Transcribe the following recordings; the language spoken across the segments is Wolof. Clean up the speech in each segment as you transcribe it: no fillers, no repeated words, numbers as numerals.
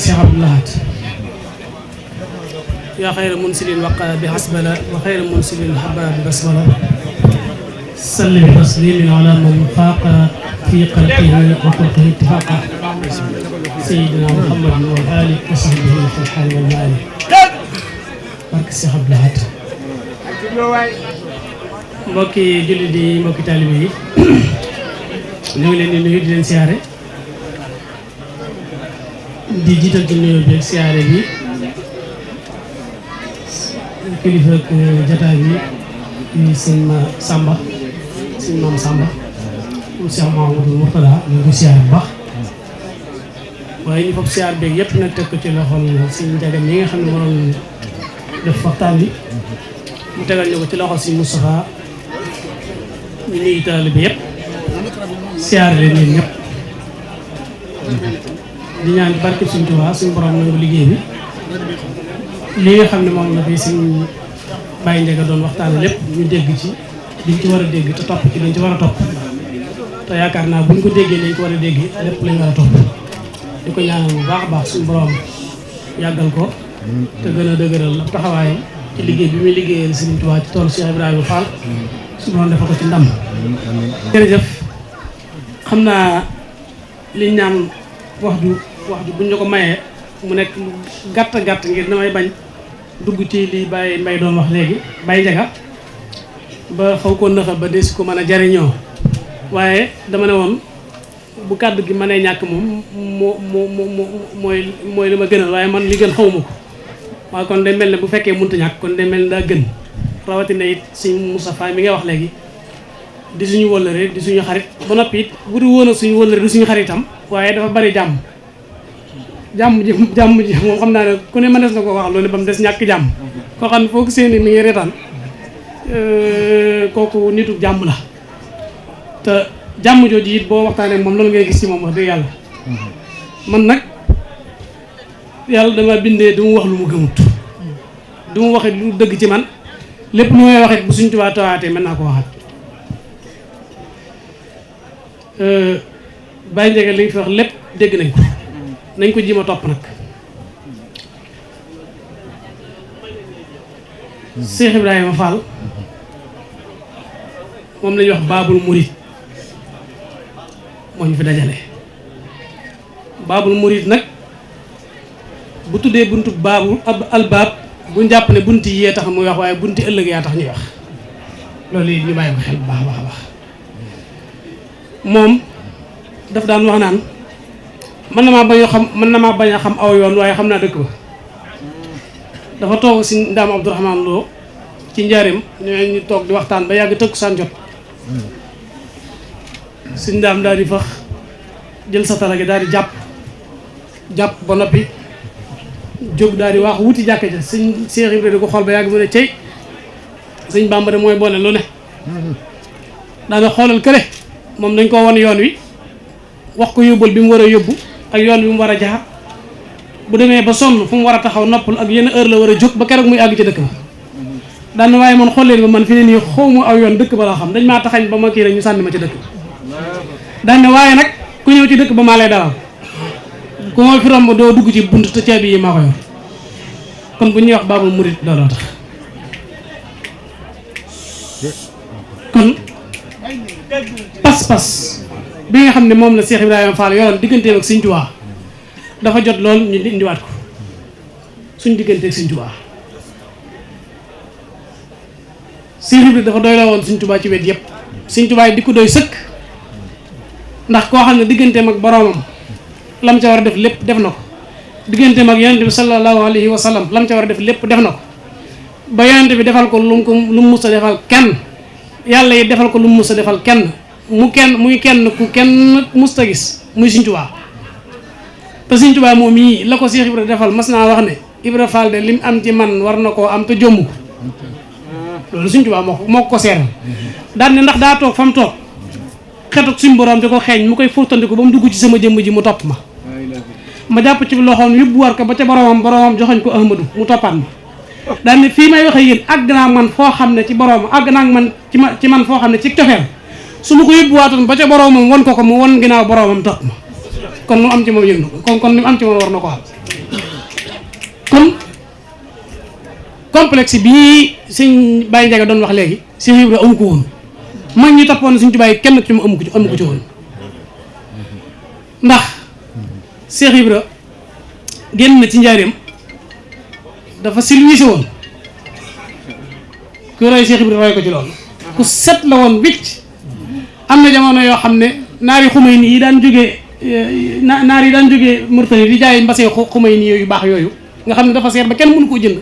Cheikh Abdou Lahad yaa xayra munsilin waqa bi hasbala wa xayra munsilin haba bi basmala salli bi taslimin ala man faaqa fi qalbihi wa xulqihi ittifaqa sayyidina Muhammadin wa alihi wa sahbihi fi lxaali wal maali barke Cheikh Abdou Lahad. mbokki jullit yi mbokki taalibe yi ñu ngi leen di nuyu di leen siyaare di jiital ci nuyoo bi ak siyaare bi kilifa ak jataay bi sëñ Samba sëñ Maam Samba mu Cheikh Mahamadou Mourtada ñu ngi siyaare bu baax waaye ñu foofu siyaare beeg yëpp nag teg ko ci loxol sëñ Njagam yi nga xam ne moo doon def waxtaan bi mu tegal ñu ko ci loxol sëñ Moustapha ñu nuyu taalibe bi yëpp siyaare leen yéen ñëpp di ñaan barke suñ Tuubaa suñu borom nangu liggéey bi li nga xam ne moom la fi suñ Baye Ndiaga doon waxtaane lépp ñu dégg ci liñ ci war a dégg te topp ci liñ ci war a topp te yaakaar naa buñ ko déggee liñ ko war a dégg lépp lañ war a topp di ko ñaanal bu baax a baax suñu borom yàggal ko te gën a dëgëral ab taxawaayam ci liggéey bi muy liggéeyal Sëriñ Tuubaa ci toolu Cheikh Ibrahima Fall suñu borom dafa ko ci ndam. jërëjëf xam naa liñ ñaan wax ju buñ la ko mayee mu nekk gàtt ngir damay bañ dugg ci li Baye Mbaye doon wax léegi Baye Ndiaga ba xaw koo nëxal ba des ko mën a jariñoo waaye dama ne woon bu kàddu gi mënee ñàkk moom mooy li ma gënal waaye man li gën xawma ko waaye kon day mel ne bu fekkee mënta ñàkk kon day mel ne daa gën rawatina it suñ Moustapha mi nga wax léegi di suñu wëllëre di suñu xarit ba noppi it bu du woon a suñu wëllëre di suñu xaritam waaye dafa bari jàmm ji moom xam naa ne ku ne mënees na ko wax loolu ba mu des ñàkk jàmm koo xam ne foo ko seeni mi ngi reetaan kooku nitu jàmm la te jàmm jooju it boo waxtaanee moom loolu ngay gis ci moom wax dëgg yàlla man nag yàlla dama bindee du mu wax lu mu gëmut du mu waxit lu dëgg ci man lépp lu may waxit bu suñ Tuubaa tawaatee mën naa ko waxaat Baye Ndiaga li nga fi wax lépp dégg nañ ko jima topp nag Cheikh Ibrahima Fall moom la ñuy wax Baabul Murid moo ñu fi dajale Baabul Murid nag bu tuddee buntu baabu albaab bu jàpp ne bunti yee tax muy wax waaye bunti ëllëg yaa tax ñuy wax loolu it ñu bàyyi ko xel bu baax a baax a baax moom daf daan wax naan mën na maa bañ a xam aw yoon waaye xam naa dëkk ba dafa toog si Ndaam Abdourahmane Lo ci njaareem ñu toog di waxtaan ba yàgg tëkku saan jot si Ndaam daal di fax jël satala gi daal di jàpp ba noppi jóg daal di wax wuti jàkka ja sëñ Cheikh Ibrahima di ko xool ba yàgg mu ne cey sëñ Bamba de mooy boole lu ne daana xoolal kële moom dañ ko won yoon wi wax ko yóbbal bi mu war a yóbbu ak yoon bi mu war a jaar bu demee ba sonn fu mu war a taxaw noppal ak yenn heure la war a jóg ba keroog muy àgg ci dëkk ba daan waaye man xool leen ba man fi ne nii xaw ma aw yoon dëkk ba laa xam dañ maa taxañ ba ma kii rek ñu sànni ma ci dëkk daan waaye nag ku ñëw ci dëkk ba maa lay dalal ku ma fi romb doo dugg ci bunt te caabi yi maa ko yor kon bu ñuy wax Baabul Murid looloo tax kon pas-pas bi nga xam ne moom la Cheikh Ibrahima Fall yoroon digganteem ak Sëñ Tuubaa dafa jot lool ñu indiwaat ko suñ digganteeg Sëñ Tuubaa Cheikh Ibrahima dafa doy la woon Sëñ Tuubaa ci wet yëpp Sëñ Tuubaa di ko doy sëkk ndax koo xam ne digganteem ak boroomam lam ca war a def lépp def na ko digganteem ak yonent bi sallallahu alayhi wa sallam lam ca war a def lépp def na ko ba yonent bi defal ko lu mu mus a defal kenn yàlla yi defal ko lu mu mus a defal kenn muy kenn ku kenn musta gis muy Sëñ Tuubaa te Sëñ Tuubaa moom mii la ko Cheikh Ibra defal mas naa wax ne Ibra Fall de lim am ci man war na koo am te jomb ko loolu Sëñ Tuubaa moo ko seeral daan ne ndax daa toog fa mu toog xetuk suñu borom di ko xeeñ mu koy furtandiku ba mu dugg ci sama jëmm ji mu topp ma jàpp ci loxoom yóbbu war ko ba ca boromam joxoñ ko Ahmadu mu toppaat ma daan ne fii may waxe yéen àgg naa man foo xam ne ci boromam àgg naa man ci man foo xam ne ci cofeel su ma ko yóbbuwaatoon ba ca boromam won ko mu won ginnaaw boromam topp ma kon lu am ci moom yëg na ko kon li mu am ci moom war na ko xam kon complexe bii sëñ Baye Ndiaga doon wax léegi Cheikh Ibra amu ko woon mag ñu toppoon Sëñ Tuubaa kenn ci mu amu ko ci woon ndax Cheikh Ibra génn na ci njaareem dafa silwiise woon ku roy Cheikh Ibra roy ko ci loolu ku set la woon wicc am na jamono yoo xam ne naari Xumayni yi daan jógee naar yi daan jógee Mauritanie di jaay mbase Xumayni yu baax yooyu nga xam ne dafa seer ba kenn mënu koo jënd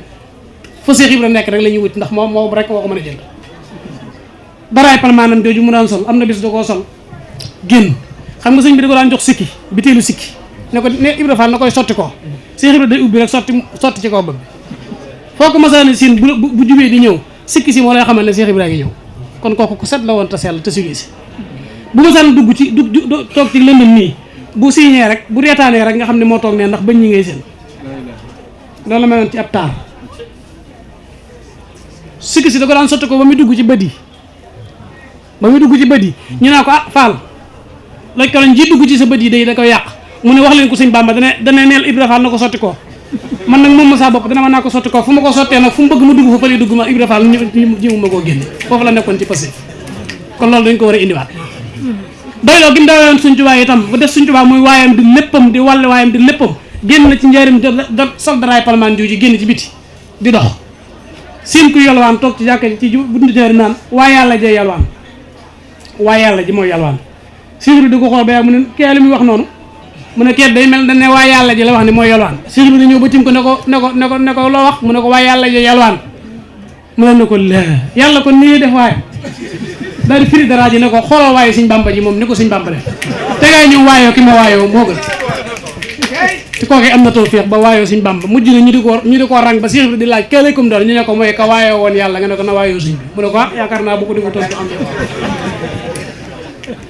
fa Cheikh Ibra nekk rek la ñuy wut ndax moom rek moo ko mën a jënd daraay palmaanam jooju mu daan sol am na bis da koo sol génn xam nga sëñ bi da ko daan jox sikki biteelu sikki ne ko ne Ibra Fall na koy sotti ko Cheikh Ibra day ubbi rek sotti ci kaw bëgg foo ko masaane siin bu jubee di ñëw sikki si moo lay xamal ne Cheikh Ibra ngi ñëw kon kooku ku set la woon te sell te sugee si bu masaan dugg ci toog ci lëndëm nii bu siiñee rek bu reetaanee rek nga xam ne moo toog ne ndax bañ ñi ngay seen loolu la meloon ci ab taar sikki si da ko daan sotti ko ba muy dugg ci bët yi ñu naa ko Fall loj ko lañ ji dugg ci sa bët yi day da koy yàq mu ne wax leen ko sëñ Bamba dana neel Ibra Fall na ko sotti ko man nag moom ma saa bopp dana mën naa ko sotti ko fu ma ko sottee nag fu mu bëgg ma dugg fa fële dugg ma Ibra Fall jimu ma koo génne foofu la nekkoon ci passé kon loolu dañ ko war a indiwaat doyloo gi mu doyloon Sëñ Tuubaa itam bu def Sëñ Tuubaa muy waayam di léppam di wàlle waayam di léppam génn na ci njaarim sol daraay palmaan jooju génn ci biti di dox siin ku yalwaan toog ci jàkka ci buntu jaari naan waa yàlla jee yalwaan waa yàlla ji mooy yalwaan Cheikh di ko xool ba mu ne kee li muy wax noonu mu ne kee day mel dañ ne waa yàlla ji la wax ne mooy yalwaan Cheikh di ñëw ba tim ko ne ko loo wax mu ne ko waa yàlla jee yalwaan mu ne ko la yàlla kon nii def waaye daal di firi dara ji ne ko xoolal waaye Sëñ Bamba ji moom ni ko Sëñ Bamba def te ngay ñëw waayoo ki ma waayoo moo gën te kooku am na tawfeex ba waayoo Sëñ Bamba mujj na ñu di ko rang ba Cheikh Ibra di laaj kee lay comme doon ñu ne ko mooy ka waayoo woon yàlla nga ne ko na waayoo sëñ bi mu ne ko yaakaar naa bu ko defu toon du am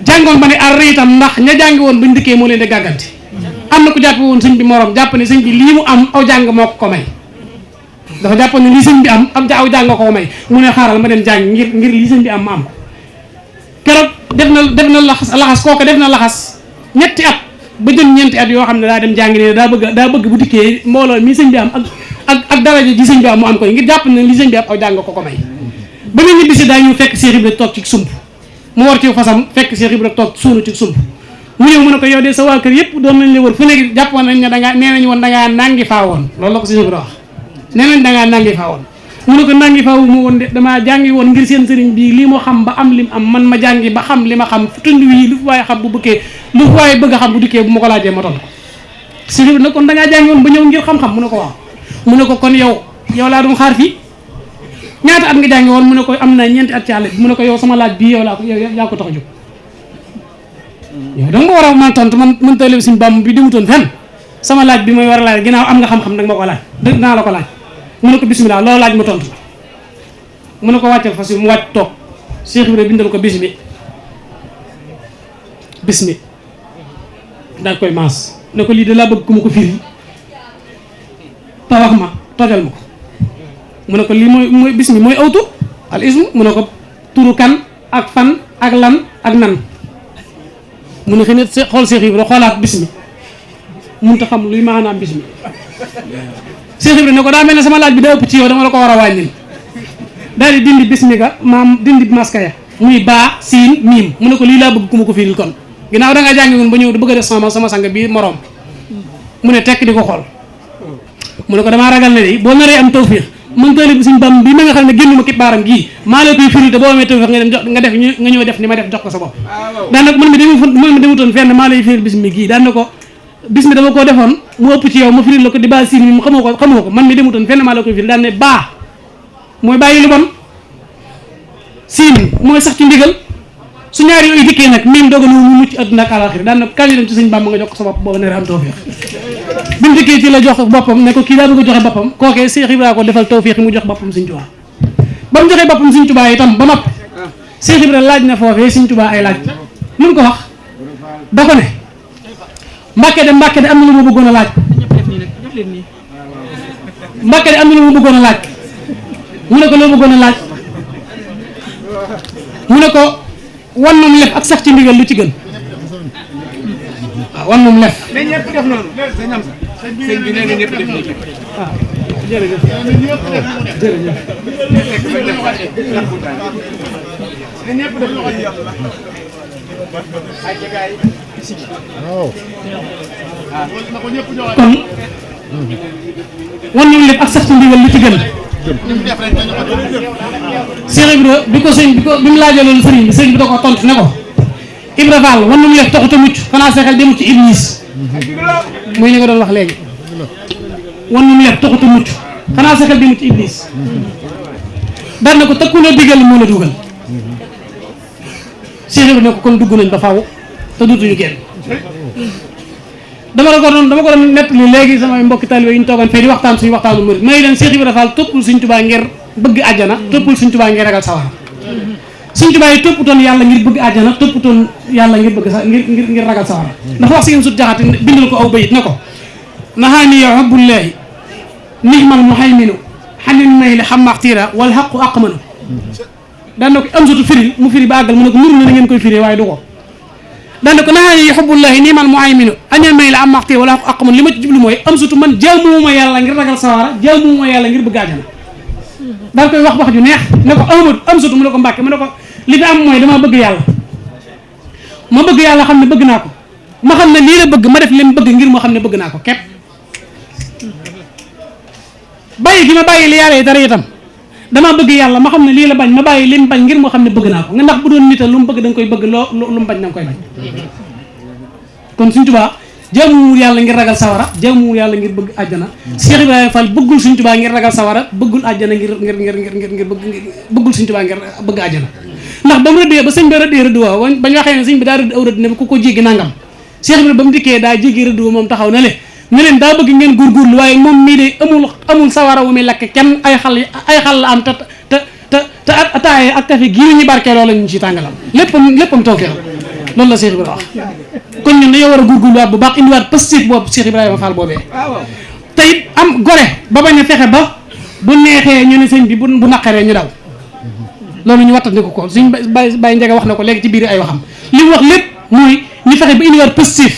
jàngoon ba ne ar itam ndax ña jàngi woon buñ dikkee moo leen di gàgganti am na ku jàpp woon sëñ bi morom jàpp ne sëñ bi lii mu am aw jàng moo ko may dafa jàpp ne lii sëñ bi am aw jàng ko may mu ne xaaral ma dem jàng ngir lii sëñ bi am ma am keroog def na laxas kooku def na laxas ñetti at ba jëm ñeenti at yoo xam ne daa dem jàngi ne daa bëgg bu dikkee mbooloo mi sëñ bi am ak daraja ji sëñ bi am mu am koy ngir jàpp ne li sëñ bi am aw jàng ko may ba mu ñibbisi daa ñu fekk Cheikh Ibra toog ci sump mu war ci fasam fekk Cheikh Ibra toog suunu ci sump mu ñëw mu ne ko yow de sa waa kër yëpp doon nañ la wër fu nekk jàpp woon nañ ne nee nañ woon dangaa nangi faa woon loolu la ko Cheikh Ibra wax nee nañ dangaa nangi faa woon mu ne ko nangi faa wu ma woon de damaa jàngi woon ngir seen sëriñ bii lii moo xam ba am lim am man ma jàngi ba xam li ma xam tund wii lu fi waaye xam bu bëggee lu fi waaye bëgg a xam bu dikkee bu ma ko laajee ma tontu ko Cheikh Ibra ne kon dangaa jàngi woon ba ñëw ngir xam-xam mu ne ko waaw mu ne ko kon yow laa doon xaar fii ñaata at nga jàngi woon mu ne ko am na ñeenti at ci àll bi mu ne ko yow sama laaj bii yow yaa ko tax a jóg yow da nga ma war a mën a tontu man taalib Sëñ Bamba bi demutoon fenn sama laaj bi mooy war a laaj ginnaaw am nga xam-xam nag ma ko laaj dëgg naa la ko laaj mu ne ko bismillah loolu laaj ma tontu mu ne ko wàccal fas yi mu wàcc toog Cheikh Ibra bindal ko bismi daal koy maas ne ko lii de laa bëgg ku ma ko firi te wax ma tojal ma ko mu ne ko lii mooy bismi mooy awtu al ismu mu ne ko turu kan ak fan ak lan ak nan mu ne xëy na xool Cheikh Ibra xoolaat bismi mënut a xam luy maanaam bismi Cheikh Ibra ne ko daa mel ne sama laaj bi daa ëpp ci yow dama la ko war a wàññil daal di dindi bismi ga maam dindi maska ya muy baa siin miim mu ne ko lii laa bëgg ku ma ko firil kon ginnaaw da ngaa jàngi woon ba ñëw du bëgg a def sama sang bii moroom mu ne tekk di ko xool mu ne ko damaa ragal ne de boo naree am tawfiix man taalib Sëñ Bamba bi ma nga xam ne génn ma ki baaram gii maa la koy firil te boo amee tawfiix nga ñëw def ni ma def jox ko sa bopp daan na ko man mi demutoon fenn maa lay firil bismi gii daan na ko bismi dama koo defoon mu ëpp ci yow ma firil la ko di baa siin mi mu xamoo ko man mi demutoon fenn maa la koy firil daan ne baa mooy bàyyi lu bon siin mooy sax ci ndigal su ñaari yooyu dikkee nag miim dogal mu mucc adduna ak àlaxira daan na kañ dem ci Sëñ Bamba nga jox ko sa bopp booba ne am tawfiix bi mu dikkee ci la jox boppam ne ko kii daa bëgg a joxe boppam kookee Cheikh Ibra ko defal tawfiix mu jox boppam Sëñ Tuubaa ba mu joxee boppam Sëñ Tuubaa itam ba nopp Cheikh Ibra laaj na foofee Sëñ Tuubaa ay laaj lu mu ko wax da ko ne Mbàkke de am na lu ma bëggoon a laaj Mbàkke de am na lu ma bëggoon a laaj mu ne ko loo bëggoon a laaj mu ne ko wan moom lef ak sax ci ndigal lu ci gën waaw wan moom lef. ñëpp def noonu. sëñ bi nee na ñëpp def noonu. waaw. jërëjëf kon wan nañu lépp ak sax ci ndigal li ci gën. Cheikh Ibra bi mu laajee loolu sëriñ bi da ko tontu ne ko Ibra Fall wan nañu lépp taxut a mucc xanaa sa xel demut ci Iblis muy li nga doon wax léegi wan nañu lépp taxut a mucc xanaa sa xel demut ci Iblis daan na ko tëkku la digal moo la dugal Cheikh Ibra ne ko kon dugg nañ ba faaw te duutuñu génn. dama ko doon nettali léegi samay mbokki taalibe yi ñu toogoon fee di waxtaan suñu waxtaanu murid may leen Cheikh Ibra Fall toppul Sëñ Tuubaa ngir bëgg àjjana toppul Sëñ Tuubaa ngir ragal sawara Sëñ Tuubaa yi topputoon yàlla ngir bëgg àjjana topputoon yàlla ngir bëgg ngir ragal sawara dafa wax si sut jaxate bindal ko aw bayit ne ko nahaani yow habbullaahi nihmal muhayminu xanil mayli xammaxtiira wal xaqu aqmanu daan na ko am sutu firil mu firi ba àggal mu ne ko nuru na ngeen koy firee waaye du ko daan na ko nahaani xubbullaahi nihmal muhayminu xanil mayli xammaxtiira wal xaqu aqmanu li ma ci jublu mooy am sutu man jaamuwuma yàlla ngir ragal sawara jaamuwuma yàlla ngir bëgg àjjana daal koy wax ju neex ne ko Amadou am sutu mu ne ko Mbàkke mu ne ko li fi am mooy dama bëgg yàlla ma bëgg yàlla xam ne bëgg naa ko ma xam ne lii la bëgg ma def li mu bëgg ngir moo xam ne bëgg naa ko képp bàyyi gi ma bàyyi li yàlla yi dara itam dama bëgg yàlla ma xam ne lii la bañ ma bàyyi li mu bañ ngir moo xam ne bëgg naa ko nga ndax bu doon nita lu mu bëgg da nga koy bëgg lu mu bañ da nga koy bañ kon Sëñ Tuubaa jaamuwul yàlla ngir ragal sawara jaamuwul yàlla ngir bëgg àjjana Cheikh Ibrahima Fall bëggul Sëñ Tuubaa ngir ragal sawara bëggul àjjana ngir bëggul Sëñ Tuubaa ngir bëgg àjjana ndax ba mu rëddee ba sëñ bi rëddee rëdd waaw bañ waxee ne sëñ bi daa rëdd aw rëdd ne ku ko jéggi nangam Cheikh Ibrahima ba mu dikkee daa jéggi rëdd wa moom taxaw na leen daa bëgg ngeen góorgóorlu waaye moom mii de amul sawara wu muy lakk kenn ay xal la am te ataaye ak café gii ñu barkee loolu ñu ci tàngalam léppam tawfeex loolu la Cheikh Ibrahima wax kon ñun dañoo war a góorgóorluwaat bu baax indiwaat positif boobu Cheikh Ibrahima Fall boobee te it am gore ba bañ a fexe ba bu neexee ñu ne sëñ bi bu naqaree ñu daw loolu ñu wattandiku ko suñ Baye Ndiaga wax na ko léegi ci biir ay waxam li mu wax lépp mooy ñu fexe ba indiwaat positif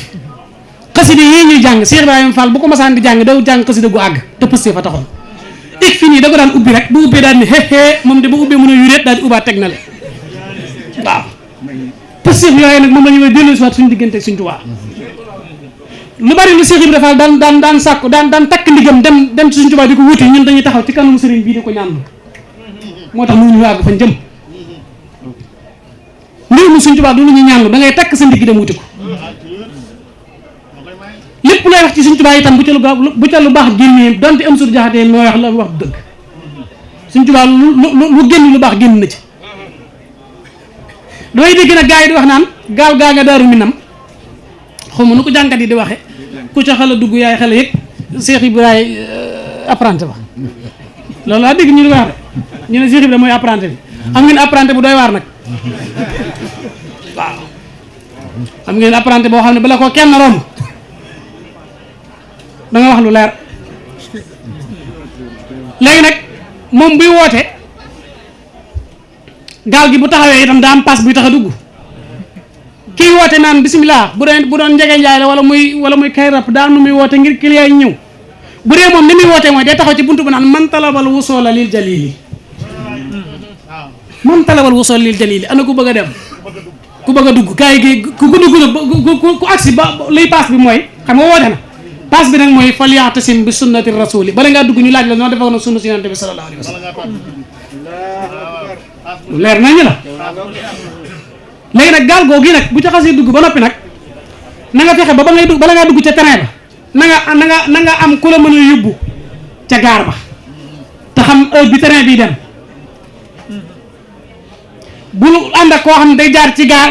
xasida yii ñuy jàng Cheikh Ibrahima Fall bu ko masaan di jàng daw jàng xasida gu àgg te positif fa taxoon ik fi nii da ko daan ubbi rek bu ubbee daal ni xeexee moom de bu ubbee mën a yuréet daal di ubbaat teg na le waaw positif yooyu nag moom la ñu may dellu si waat suñu diggante Sëñ Tuubaa lu bari lu Cheikh Ibrahima Fall daan sàkku daan takk ndigam dem ci Sëñ Tuubaa di ko wuti ñun dañuy taxaw ci kanamu sëriñ bii di ko ñaan moo tax mënuñu àgg fañ jëm mbir mu Sëñ Tuubaa du lu ñu ñaan da ngay takk sa ndigg dem wuti ko lépp looy wax ci Sëñ Tuubaa itam bu ca lu baax génnee donte am sur jaxatee mooy wax la wax dëgg Sëñ Tuubaa lu génn lu baax génn na ci damay dégg nag gars yi di wax naan gaal gaa nga daaru minam xaw ma nu ko jàngat yi di waxe ku ca xala dugg yaay xale yëg Cheikh Ibrahima apprenti ba loolu laa dégg ñu di wax de ñu ne Cheikh Ibrahima mooy apprenti bi am ngeen apprenti bu doy waar nag waaw am ngeen apprenti boo xam ne bala ko kenn romb da nga wax lu leer léegi nag moom buy woote gaal gi bu taxawee itam daa am paas buy tax a dugg kii woote naan bisimilah bu doon njege njaay la wala muy kay rap daa am nu muy woote ngir client yi ñëw bu dee moom ni muy wootee mooy day taxaw ci buntu bu naan man talabal wusoola lil jalili man talabal wusoola lil jalili ana ku bëgg a dem ku bëgg a dugg kaay gi ku dugg na ku agsi ba liy paas bi mooy xam nga woote na paas bi nag mooy fal yaxtasim bi sunnati rasuli bala ngaa dugg ñu laaj la noo defoon na sunna si yonent bi sallallahu alayhi wa sallam lu leer nañu la léegi nag gaal googu nag bu ca xasee dugg ba noppi nag na nga fexe ba bala ngaa dugg ca terrain ba na nga am ku la mën a yóbbu ca gaar ba te xam heure bi terrain bii dem bu ànd ak koo xam ne day jaar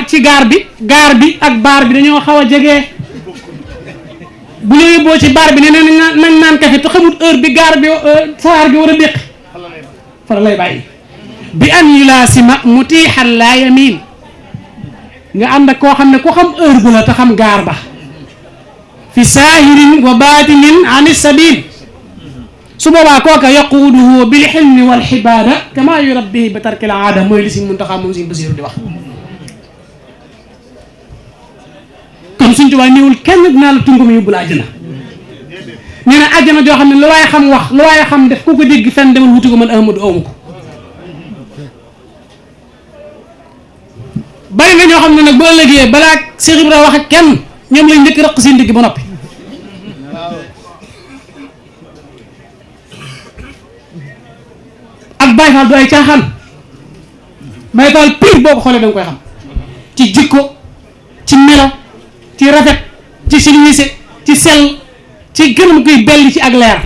ci gaar bi ak baar bi dañoo xaw a jege bu la yóbboo ci baar bi ne nañ naan kafe te xamul heure bi gaar bi saar bi war a déq fa la lay bàyyi bi an yulaasima mutiixan laa yamiin nga ànd ak koo xam ne ku xam heure bu la te xam gaar ba fi saahirin wa baatinin an sabil su boobaa kooka yaquuduhu bil xilmi wal xibaada kama yurabbihi bi tarkil aada mooy li si Muntaxa moom Sëñ Basiiru di wax kon Sëñ Tuubaa néewul kenn dinaa la tungam yóbbu la àjjana nee na àjjana joo xam ne lu waaye xam wax lu waaye xam def ku ko dégg fenn demal wuti ko man Ahmadu awma ko bari na ñoo xam ne nag boo ëllëgee balaa Cheikh Ibra wax ak kenn ñoom lañ njëkk rëq seen digg ba noppi ak Baye Fall du ay caaxaan Baye Fall pire boo ko xoolee da nga koy xam ci jikko ci melo ci rafet ci civilisé ci sell ci gënam koy belli ci ak leer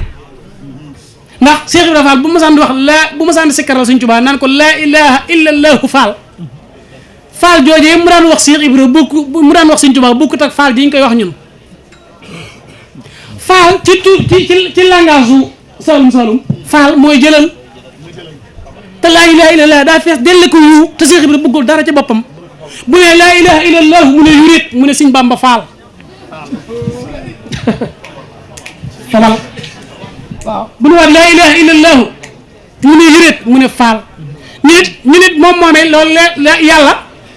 ndax Cheikh Ibra Fall bu masaan di wax bu masaan di sikkaral Sëñ Tuubaa naan ko laa ilaha illa allahu Fall joojee mu daan wax Cheikh Ibra mu daan wax Sëñ Tuubaa bokkut ak Fall ji ñu koy wax ñun Fall ci langage u Saalum Fall mooy jëlal te laa ilaha illa allah daa fees dell ko yu te Cheikh Ibra bëggul dara ci boppam bu ne laa ilaha illa allah mu ne yuréet mu ne Sëñ Bamba Fall falal waaw bu ne waat laa ilaha illa allah mu ne yuréet mu ne Fall ñu nit moom moomee loolu yàlla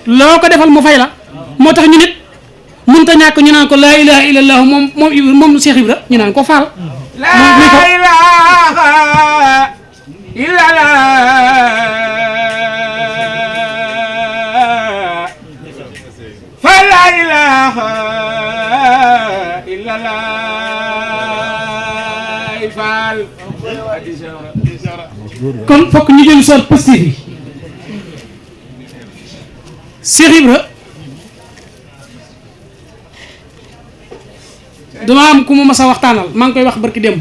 loo ko defal mu fay la moo tax ñu nit mënta ñàkk ñu naan ko laa ilaha illa allah moom Cheikh Ibra ñu naan ko Fall laa ilaha illa allah fa laa ilaha illa allah Fall kon fokk ñu jël soor positif yi Cheikh Ibra dama am ku ma mas a waxtaanal maa ngi koy wax barki démb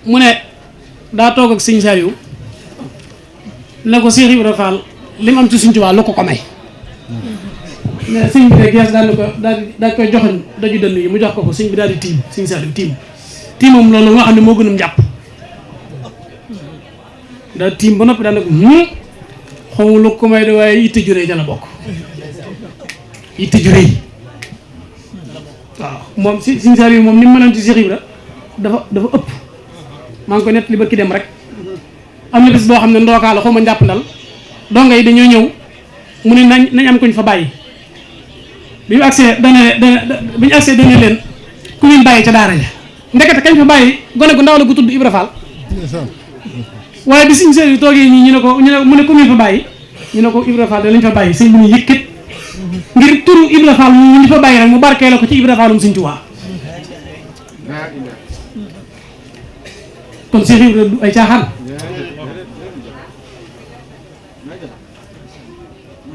mu ne daa toog ak Sëñ Saliou ne ko Cheikh Ibra Fall li mu am ci Sëñ Tuubaa lu ko may ne sëñ bi de gees daal koy joxoñ daju dënn yi mu jox ko sëñ bi daal di tiim Sëñ Saliou tiimam loolu nga xam ne moo gënum njàpp daal tiim ba noppi daal ne ko xawma lu ko may de waaye yitte juree jala bokk yitte juree waaw moom Sëñ Saliou moom ni mu mënoon ci Cheikh Ibra dafa ëpp maa ngi ko nett li ba ki dem rek am na bés boo xam ne ndookaa la xaw ma njàpp ndal donga yi dañoo ñëw mu ne nañ am kuñ fa bàyyi bi ñu agsee dana leen ku ñu bàyyi ca daara ja ndekete kañ fa bàyyi gone gu ndaw la gu tudd Ibra Fall waaye bi Sëñ Saliou toogee ñii mu ne ku ñu fa bàyyi ñu ne ko Ibra Fall da lañ fa bàyyi sëñ bi ñu yëkkat ngir turu Ibra Fall ñu di fa bàyyi rek mu barkee la ko ci Ibra Fallum Sëñ Tuubaa kon Cheikh Ibra du ay caaxaan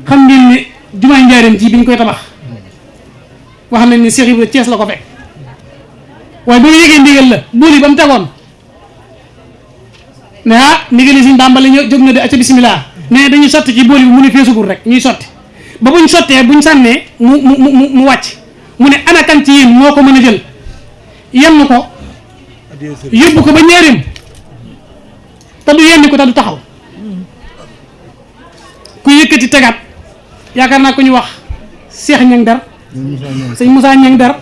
xam ngeen ne jumaay Njaaréem ji bi ñu koy tabax wax nañ ne Cheikh Ibra Thiès la ko fekk waaye ba mu yëgee ndigal la booli ba mu tegoon ne ndigal yi Sëñ Bàmba la jóg na de acca bismillah ne dañuy sotti ci booli bi mu ne feesugul rek ñuy sotti ba buñ sottee buñ sànnee mu wàcc mu ne ana kan ci yéen moo ko mën a jël yenn ko yóbbu ko ba Njaaréem te du yenn ko te du taxaw ku yëkkati tegaat yaakaar naa ko ñu wax Cheikh Ñang Dar sëñ Moussa Ñang Dar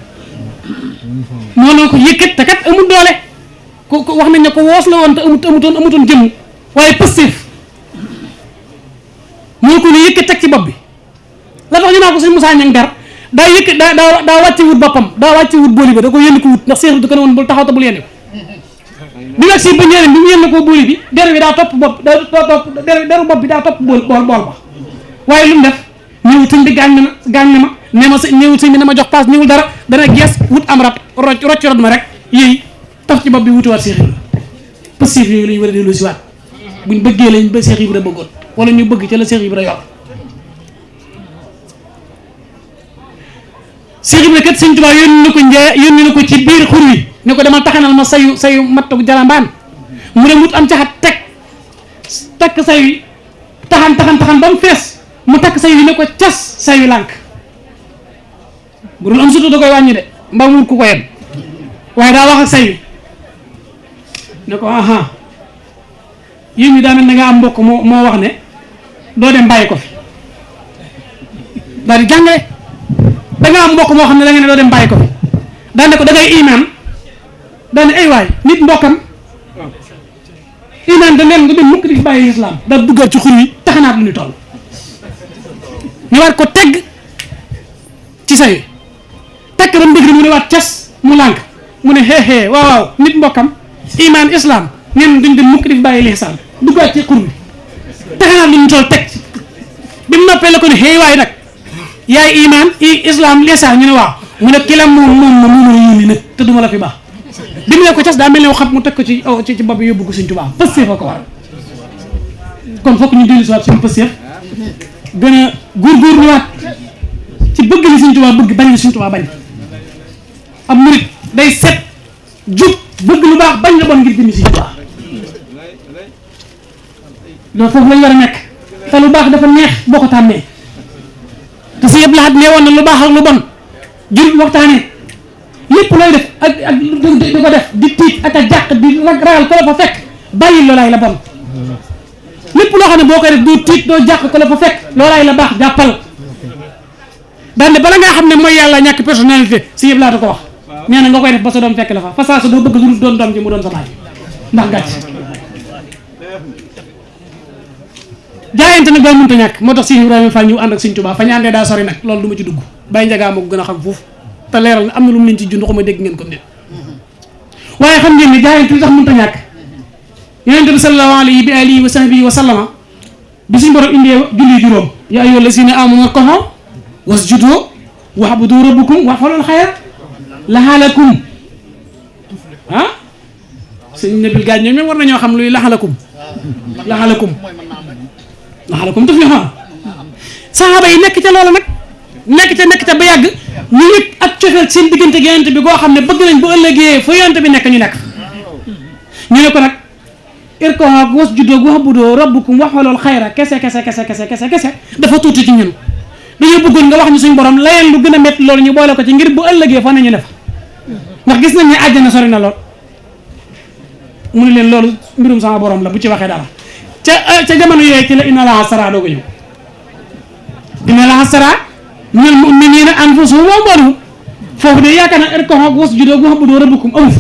moo na ko yëkkat te kat amul doole ko wax nañ ne ko woos la woon te amutoon jëmm waaye pëstéef moo ko ne yëkkat teg ci bopp bi la tax ñu naa ko sëñ Moussa Ñang Dar daa yëkkat daa wàcce wut boppam daa wàcce wut booli bi da ko yënni ko wut ndax Cheikh du ko ne woon bul taxaw te bul yenni ko bi nag si ba Njaaréem bi mu yenn ko booli bi der bi daa topp bopp deru bopp bi daa topp bool ba waaye lu mu def ñëw sëñ bi gaañ na ma ne ma ñëwul sëñ bi na ma jox paas ñëwul dara dana gees wut am rat rocc rot ma rek yéey taf ci bopp bi wutiwaat Cheikh Ibra passif yooyu la ñu war a dellu si waat buñ bëggee lañ ba Cheikh Ibra bëggoon wala ñu bëgg ca la Cheikh Ibra yor Cheikh Ibra kat Sëñ Tuubaa yónni na ko ci biir xur wi ne ko demal taxanal ma sayu mattu jarambaan mu dem wut am caxat takk say wi taxan ba mu fees mu takk say wi ne ko cas say wi lànk bu doon am sutu da koy wàññi de mbaa mu wut ku ko yem waaye daa wax ak say wi ne ko aha yéen ñi daa mel ne nga am mbokk moo wax ne doo dem bàyyi ko fi daal di jàngale da nga am mbokk moo xam ne da nga ne doo dem bàyyi ko fi daan ne ko da ngay imaan daan ne ay waay nit mbokkam imaan da leen nga dem mukk di fi bàyyi lislaam daal duggaat ci xur yi taxanaat lu ñu toll ñu war ko tegg ci say takk ba mu dëgg mu ne waat cas mu lànk mu ne xeexee waaw nit mbokkam iman islam neen duñ dem mukk di fi bàyyi lihsaan duggaat ci xur bi taxanaat lu ñu toll teg bi mu noppee la ko ne xëy waaye nag yaay iman islam lihsaan ñu ne waaw mu ne ki la moom ma yónni nag te duma la fi baax bi mu ne ko cas daa mel ne xam mu teg ko ci bopp bi yóbbu ko Sëñ Tuubaa pëstéef a ko waral kon fokk ñu dellu si waat suñu pëstéef gën a góorgóorluwaat ci bëgg li Sëñ Tuubaa bëgg bañ li Sëñ Tuubaa bañ ab murit day set jub bëgg lu baax bañ la bon ngir jëmi Sëñ Tuubaa loolu foofu lañ war a nekk te lu baax dafa neex boo ko tàmmee te si yëpp laxat nee woon na lu baax ak lu bon jur waxtaanee lépp looy def ak di ko def di tiit ak a jàq di ragal ko la fa fekk bàyyi loolaay la bon lépp loo xam ne boo koy def doo tiit doo jàq ko la fa fekk loolaay la baax jàppal daane bala ngaa xam ne mooy yàlla ñàkk personnalité si yëpp laata ko wax nee na nga koy def ba sa doom fekk la fa saa sa doo bëgg lu doon doom ji mu doon sa baay ndax gàcc jaayante nag daa mënta ñàkk moo tax si Ibrahima Fall ñu ànd ak Sëñ Tuubaa fa ñu àndee daa sori nag loolu du ma ci dugg bàyyi njagaa moo ko gën a xam foofu te leeral na am na lu mu leen ci jund xuma dégg ngeen ko nit waaye xam ngeen ne jaayante li tax mënta ñàkk yonent bi sallallahu alayhi bi alihi wa sahbihi wa sallama bi suñu borom indee julli juróom yaa ayyuha llazina amanu rka'u wasjudu wa'budu rabbakum waf'alul khayra laxalakum ah sëñ Nabil Gaañ ñoom war nañoo xam luy laxalakum tuflihun saxaaba yi nekk ca loola nag nekk ca ba yàgg ñu nit ak cofeel seen diggante ak yonent bi goo xam ne bëgg nañ bu ëllëgee fa yonent bi nekk ñu nekk ñu ne ko nag irka'u wasjudu wa'budu rabbakum waf'alul khayra kese dafa tuuti ci ñun dañoo bëggoon nga wax ñu suñ borom layeen lu gën a métti loolu ñu boole ko ci ngir bu ëllëgee fa nañu ne fa ndax gis nañ ne àjjana sori na lool mu ne leen loolu mbirum sama borom la bu ci waxee dara ca jamono yooyu ci la inna Allaha stara doo ko ñëw inna Allaha stara minal mu'minina anfusahum wa amwalahum foofu de yaakaar naa irka'u wasjudu wa'budu rabbakum amu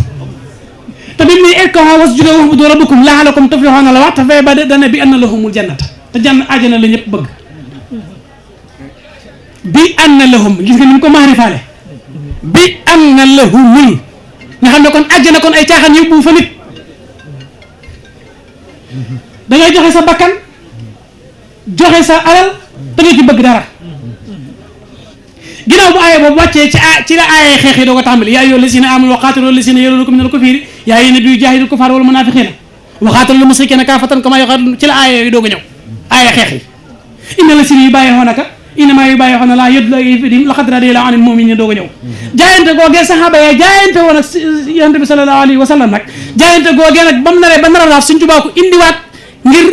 te bi mu ne irka'u wasjudu wa'budu rabbakum la'allakum tuflihun la wax te fay ba dana bi anna lahumul jannata te àjjana la ñëpp bëgg bi anna lahum gis nga ni mu ko maarifaale bi anna lahumul nga xam ne kon àjjana kon ay caaxaan yóbbu fa nit da ngay joxe sa bakkan joxe sa alal te nga ci bëgg dara ginnaaw bu aaya boobu wàccee ci la aaya xeex yi doo ko tàmbali yaa ayyuhal lazina amanu qaatilu lazina yaluunakum minal kuffari yaa ayyuhan nabiyyu jaahidil kuffaara wal munaafiqiina wa qaatilul mushrikiina kaafatan kamaa yuqaatiluunakum ci la aaya yooyu doo ko ñëw aaya xeex yi inna lazina yubaayi'uunaka innamaa yubaayi'uuna Allaaha yadullaahi fii aydiihim laqad radiyallaahu anil mu'miniina doo ko ñëw jaayante googee saxaaba ya jaayante woon ak yonent bi sallallaahu alayhi wa sallam nag jaayante googee nag ba mu naree ba nar a laaf Sëñ Tuubaa ko indiwaat ngir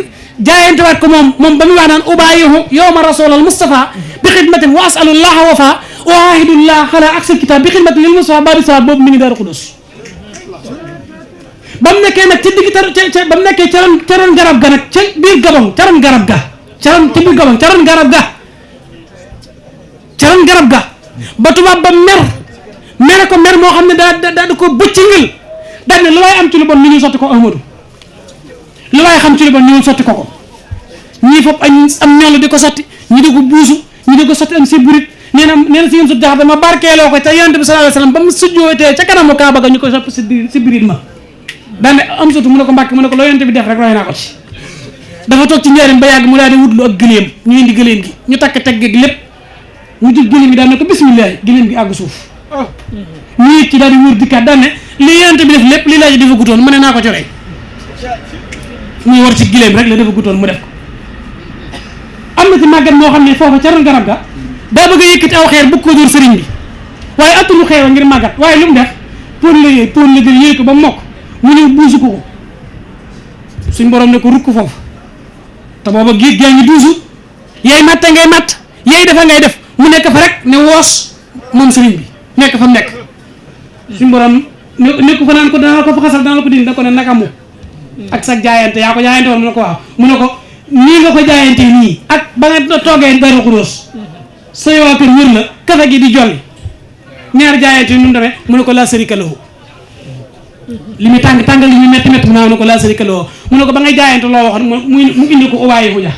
jaayante waat ko moom ba muy wax naan ubaayi'u yawma rasuulal Mustafaa bi xidmatin wa as'alullaaha wafaa wa aahidullaaha alaa aksal kitaab bi xidmatin lil Mustafaa baabi salaat boobu mi ngi Daaru Xudoos ba mu nekkee nag ci digg ba mu nekkee ca ron garab ga nag ca biir gabon ca ron garab ga ca ron garab ga ba tubaab ba mere ko mer moo xam ne daa ko bëccëngal daal ne lu waay am ci lu bon ni ñu sotti ko Ahmadu lu waay xam ci lu bon ni ñu sotti ko ñii foofu am ñoolu di ko sotti ñi di ko buusu ñi di ko sotti am si burit nee na si yéen sut jaxate ma barkeeloo ko te yonent bi sallallahu alayhi wasallam ba mu sujjootee ca kanamu Kaaba ga ñu koy sopp si birit ma daal ne am sotu mu ne ko mbàkk mu ne ko loo yonent bi def rek roy naa ko ci dafa toog ci njëriñ ba yàgg mu daal di wutlu ak gëléem ñu indi gëléem gi ñu takk teg gi lépp mu jël gëléem gi daal ne ko bismillah gëléem gi àgg suuf ñu yëg ci daal di wóor dikkaat daal ne li yonent bi def lépp li laa ji dafa gutoon mu ne naa ko ci roy muy war ci gëléem rek la dafa gutoon mu def ko am na ci màggat moo xam ne foofa ca ron garab ga daa bëgg a yëkkati aw xeer bëgg ko dóor sëriñ bi waaye attulu xeer wa ngir màggat waaye lu mu def pon la jël yéey ko ba mokk mu ñëw buusu ko suñ borom ne ko rukk foofu te booba géej gaa ngi duusu yaay matta ngay matt yaay defa ngay def mu nekk fa rek ne woos moom sëriñ bi nekk fa mu nekk suñ borom nekk fa naan ko dana ko fa xasal dana la ko dindi da ko ne naka mu ak sa jaayante yaa ko jaayante woon mu ne ko waaw mu ne ko nii nga ko jaayante nii ak ba nga toogee Daaru Xudoos sa waa kër wër la kafe gi di jolli ñaar jaayante yi nu mu demee mu ne ko laa sharika lahu li muy tàngal li muy métti mu ne ko laa sharika lahu mu ne ko ba ngay jaayante loo waxoon mu indi ko ubaayi xuja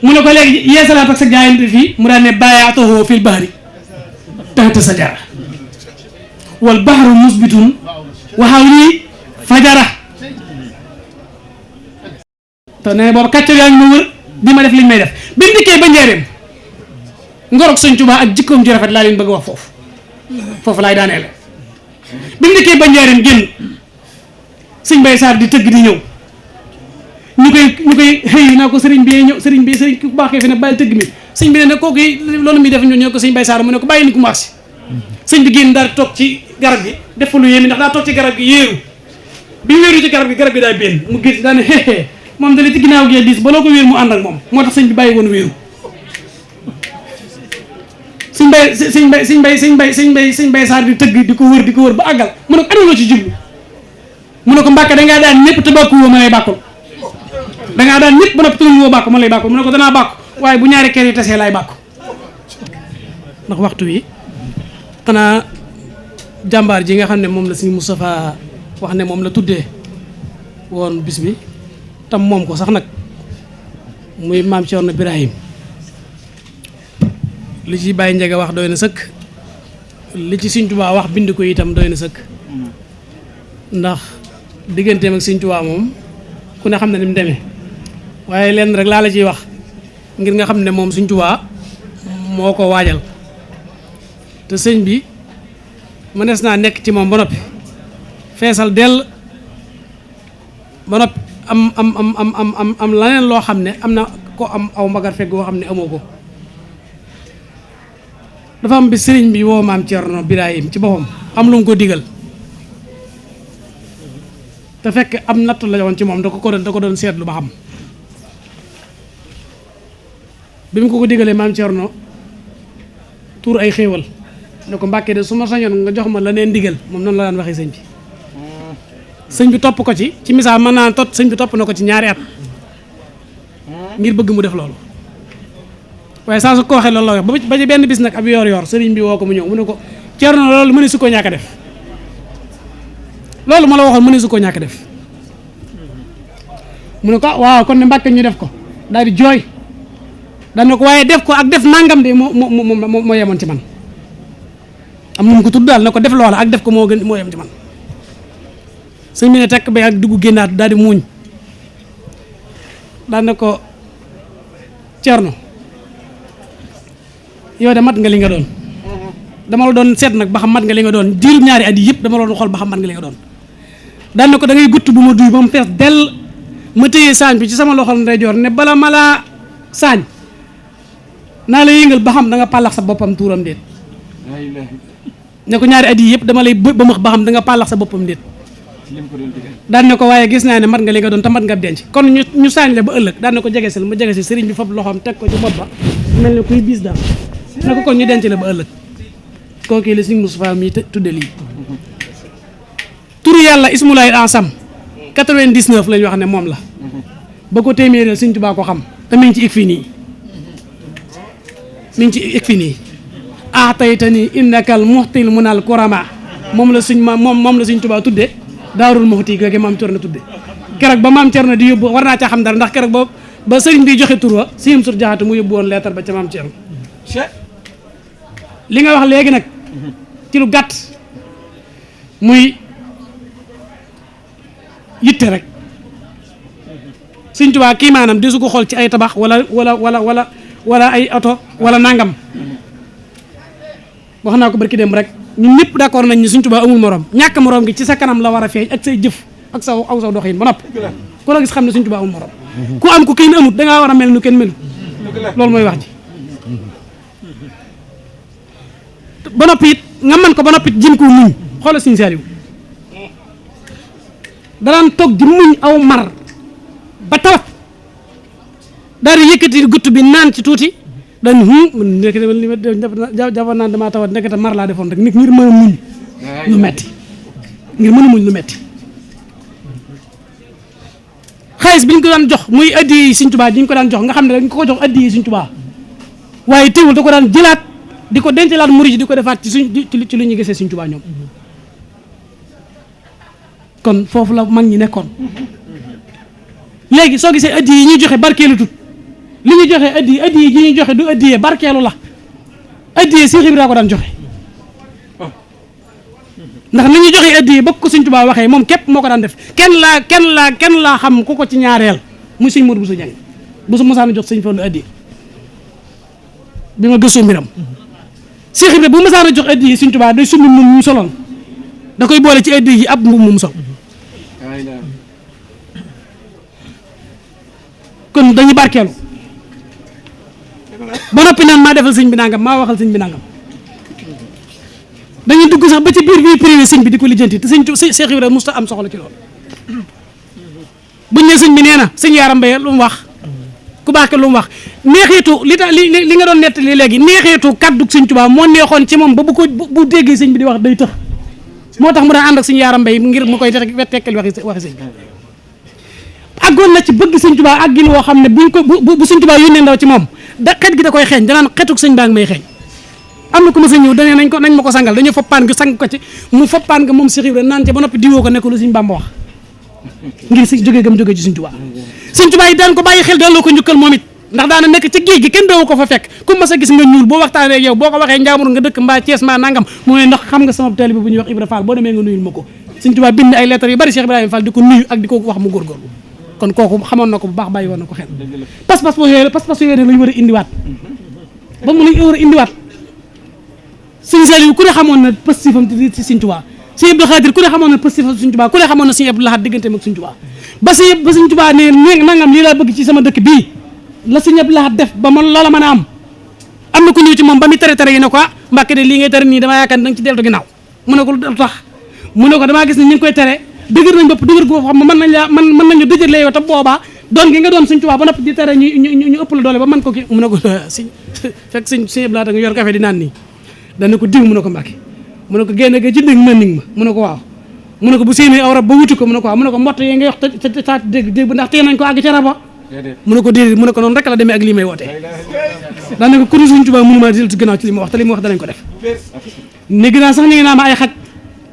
mu ne ko léegi yeesalaat ak sa jaayante fii mu daal ne baayaatuhu fil bahri tahta sajara wal bahru musbitun wa hawli fajara te nee boobu kàccoor yaa ngi ma wër di ma def liñ may def bi mu dikkee ba njaareem ngorog sëñ Tuubaa ak jikkoom ju rafet laa leen bëgg wax foofu laay daaneele bi mu dikkee ba njaareem génn sëñ Bay Sarr di tëgg di ñëw ñu koy xëy naa ko sëriñ bi ku baaxee fi ne bàyyi tëgg mi sëñ bi ne ne kooku loolu muy def ñu ko sëñ Bay Sarr mu ne ko bàyyi ni ku maasi sëñ bi génn daal toog ci garab gi def fa lu yéeme ndax daa toog ci garab gi yéeru bi ñu wéeru ci garab gi daay benn mu gis daane xeexee moom dali ci ginnaaw gi diis ba loo ko wéer mu ànd ak moom moo tax sëñ bi bàyyi woon wéeru sëñ Bay Sarr di tëgg di ko wër ba àggal mu ne ko adoloo ci jublu mu ne ko Mbàkke dangaa daan ñëpp te bàkku woo ma lay bàkkul dangaa daan ñëpp ba noppi tënul woo bàkku ma lay bàkkul mu ne ko danaa bàkku waaye bu ñaari kër yi tasee laay bàkku ndax waxtu wi xanaa jàmbaar ji nga xam ne moom la sëñ Moustapha wax ne moom la tuddee woon bis bi tam moom ko sax nag muy maam Cerno Birahim li ci Baye Ndiaga wax doy na sëkk li ci Sëñ Tuubaa wax bind ko itam doy na sëkk ndax digganteem ak Sëñ Tuubaa moom ku ne xam ne ni mu demee waaye lenn rek laa la ciy wax ngir nga xam ne moom Sëñ Tuubaa moo ko waajal te sëñ bi mënees naa nekk ci moom ba noppi feesal dell ba noppi am laneen loo xam ne am na ko am aw mbagar fekk goo xam ne amoo ko dafa am bi sëriñ bi woo maam Cerno Birahim ci boppam am lu mu ko digal te fekk am natt la woon ci moom da ko doon seetlu ba xam bi mu ko digalee maam Cerno tuur ay xéewal ne ko Mbàkke de su ma sañoon nga jox ma la neen digal moom noonu la daan waxee sëñ bi topp ko ci misaal mën naa sëñ bi topp na ko ci ñaari at ngir bëgg mu def loolu waaye saa su ko waxee loolu la wax ba ci benn bis nag ab yor sëriñ bi woo ko mu ñëw mu ne ko Cerno loolu mëne su ko ñàkk a def loolu ma la waxoon mëne su ko ñàkk a def mu ne ko waaw kon ne Mbàkke ñu def ko daal di jooy daal ne ko waaye def ko ak def nangam de moo yemoon ci man am na mu ko tudd daal ne ko def loola ak def ko moo yem ci man sëñ bi ne tekk ba ak dugg génnaat daal di muuñ daal ne ko Cerno yow de mat nga li nga doon dama la doon seet nag ba xam mat nga li nga doon diiru ñaari at yi yëpp dama la doon xool ba xam mat nga li nga doon daal ne ko da ngay gutt bu ma duy ba mu fees dell ma téye saañ bi ci sama loxol ndeyjoor ne bala ma laa saañ naa la yëngal ba xam da nga pàllax sa boppam tuuram déet ne ko ñaari at yi yëpp dama lay ba max ba xam da nga pàllax sa boppam déet daan ne ko waaye gis naa ne mat nga li nga doon te mat nga denc kon ñu saañ la ba ëllëg daan ne ko jegesil ma jegesil sëriñ bi fab loxoom teg ko ci bopp ba mel ne kuy biis daal ne ko kon ñu denc la ba ëllëg kooku la sëñ Moustapha mi tudde lii turu yàlla ismulaay ansam 99 lañ wax ne moom la ba ko téeméereel sëñ Tuubaa ko xam te mi ngi ci ik fii nii aataytani innakal muxtil munal kurama moom la sëñ Tuubaa tudde daarul muxti googe maam Cerno tudde keroog ba maam Cerno di yóbbu war naa caa xam dara ndax keroog ba sëriñ bi joxe tur wa siyam sur jaxate mu yóbbu woon leetar ba ca maam Cerno li nga wax léegi nag ci lu gàtt muy yitte rek sëñ Tuubaa kii maanaam di su ko xool ci ay tabax wala ay oto wala nangam wax naa ko barki dem rek ñun ñëpp d'accord nañ ni sëñ Tuubaa amul morom ñàkk morom gi ci sa kanam la war a feeñ ak say jëf ak saw doxin ba noppi ku la gis xam ne sëñ Tuubaa amul morom ku am ku kenn amut dangaa war a mel nu kenn melu loolu mooy wax ji ba noppi it nga mën ko ba noppi jëm ko muñ xoolal sëñ Saaliw danaan toog di muñ aw mar ba tawat daal di yëkkati gutt bi naan ci tuuti dañ nekk li ma jàppoon naan damaa tawat nekkata mar laa defoon rek nit ngir mën a muñ lu metti xaalis bi ñu ko daan jox muy addiya yi Sëñ Tuubaa ji ñu ko daan jox nga xam ne dañ ko jox addiya yi Sëñ Tuubaa waaye teewul da ko daan jëlaat di ko dencalaat murid yi di ko defaat ci lu ñu gisee Sëñ Tuubaa ñoom kon foofu la mag ñi nekkoon léegi soo gisee addiya yi ñuy joxe barkeelu tut li ñu joxe addiya yi ñuy joxe du addiya barkeelu la addiya Seex Ibra ko daan joxe ndax ni ñu joxe addi ba ko sëñ Tuubaa waxee moom képp moo ko daan def kenn laa xam ku ko ci ñaareel muy sëñ Modou Bousso Dieng bu su mosaana jox sëñ Fallu addi bi ma gëstoo mbiram Cheikh Ibra bu mosaana jox addi yi sëñ Tuubaa day summi mu soloon da koy boole ci addi yi ab mbubb mu sol kon dañuy barkeelu ba noppi naan maa defal sëñ bi nangam maa waxal sëñ bi nangam dañuy dugg sax ba ci biir vie privée sëñ bi di ko lijjanti te Cheikh Ibra musta am soxla ci loolu buñ ne sëñ bi nee na sëñ Yaaram Mbaye lu mu wax ku baax ke lu mu wax neexiitu li nga doon nettali léegi neexiitu kaddu sëñ Tuubaa moo neexoon ci moom ba bu déggee sëñ bi di wax day tëx moo tax mu daan ànd ak sëñ Yaaram Mbaye ngir mu koy tekkal waxi sëñ bi àggoon na ci bëgg sëñ Tuubaa àggin woo xam ne bu sëñ Tuubaa yónnee ndaw ci moom da xet gi da koy xeeñ danaan xetuk sëñ baa ngi may xeeñ am na ku ma sa ñëw danee nañ ma ko sangal dañoo foppaan gi sang ko ci mu foppaan nga moom Cheikh Ibra naan ca ba noppi diwoo ko nekk lu sëñ Bamba wax ngir si jógee gam jógee ci sëñ Tuubaa sëñ Tuubaa yi daan ko bàyyi xel delloo ko njukkal moom it ndax daana nekk ci géej gi kenn doowu ko fa fekk ku ma sa gis nga ñuul boo waxtaanee ak yow boo ko waxee njaamur nga dëkk mbaa Thiès mbaa nangam mu ne ndax xam nga sama taalibe bu ñuy wax Ibra Fall boo demee nga nuyul ma ko sëñ Tuubaa bind ay lettres yu bari Cheikh Ibrahima Fall di ko nuyu ak di ko wax mu góorgóorlu kon kooku xamoon na ko bu baax bàyyi woon na ko xel pas-pas yooyu nag lañu war a indiwaat ba mu lañu war a indiwaat sëñ Saliou ku ne xamoon na pastifam ci sëñ Tuubaa sëñ Abdou Khadir ku ne xamoon na pastifam ci sëñ Tuubaa ku ne xamoon na sëñ Abdou Lahad digganteem ak sëñ Tuubaa ba sëñ Tuubaa ne nangam lii laa bëgg ci sama dëkk bii la sëñ Abdou Lahad def ba ma loola mën a am na ku ñëw ci moom ba muy tere yi ne ko Mbàkke de lii ngay tere nii damaa yaakaar ne danga ci deltu ginnaaw mu ne ko lu tax mu ne ko damaa gis ne ñu ngi koy tere dëgër nañ bopp dëgër gu xam mën nañu dëjërlee yow te boobaa doon gi nga doon sëñ Tuubaa ba noppi di tere ñu ëpp la doole ba mën ko ki mu ne ko sëñ fekk sëñ Abdou Lahad nga yor café di naan nii dana ko diw mu ne ko Mbàkke mu ne ko génne ga ci dégg ma ning ma mu ne ko waaw mu ne ko bu séenee aw rab ba wuti ko mu ne ko waaw mu ne ko mbott yi ngay wax te taat dégg ndax tee nañ ko àgg ca raba mu ne ko déedéet mu ne ko noonu rek la demee ak lii may wootee daana ko kuréel sëñ Tuubaa mënu maa dellu ci gannaaw ci li ma wax te li ma wax danañ ko def léegi naa sax ñu ngi naa ma ay xaj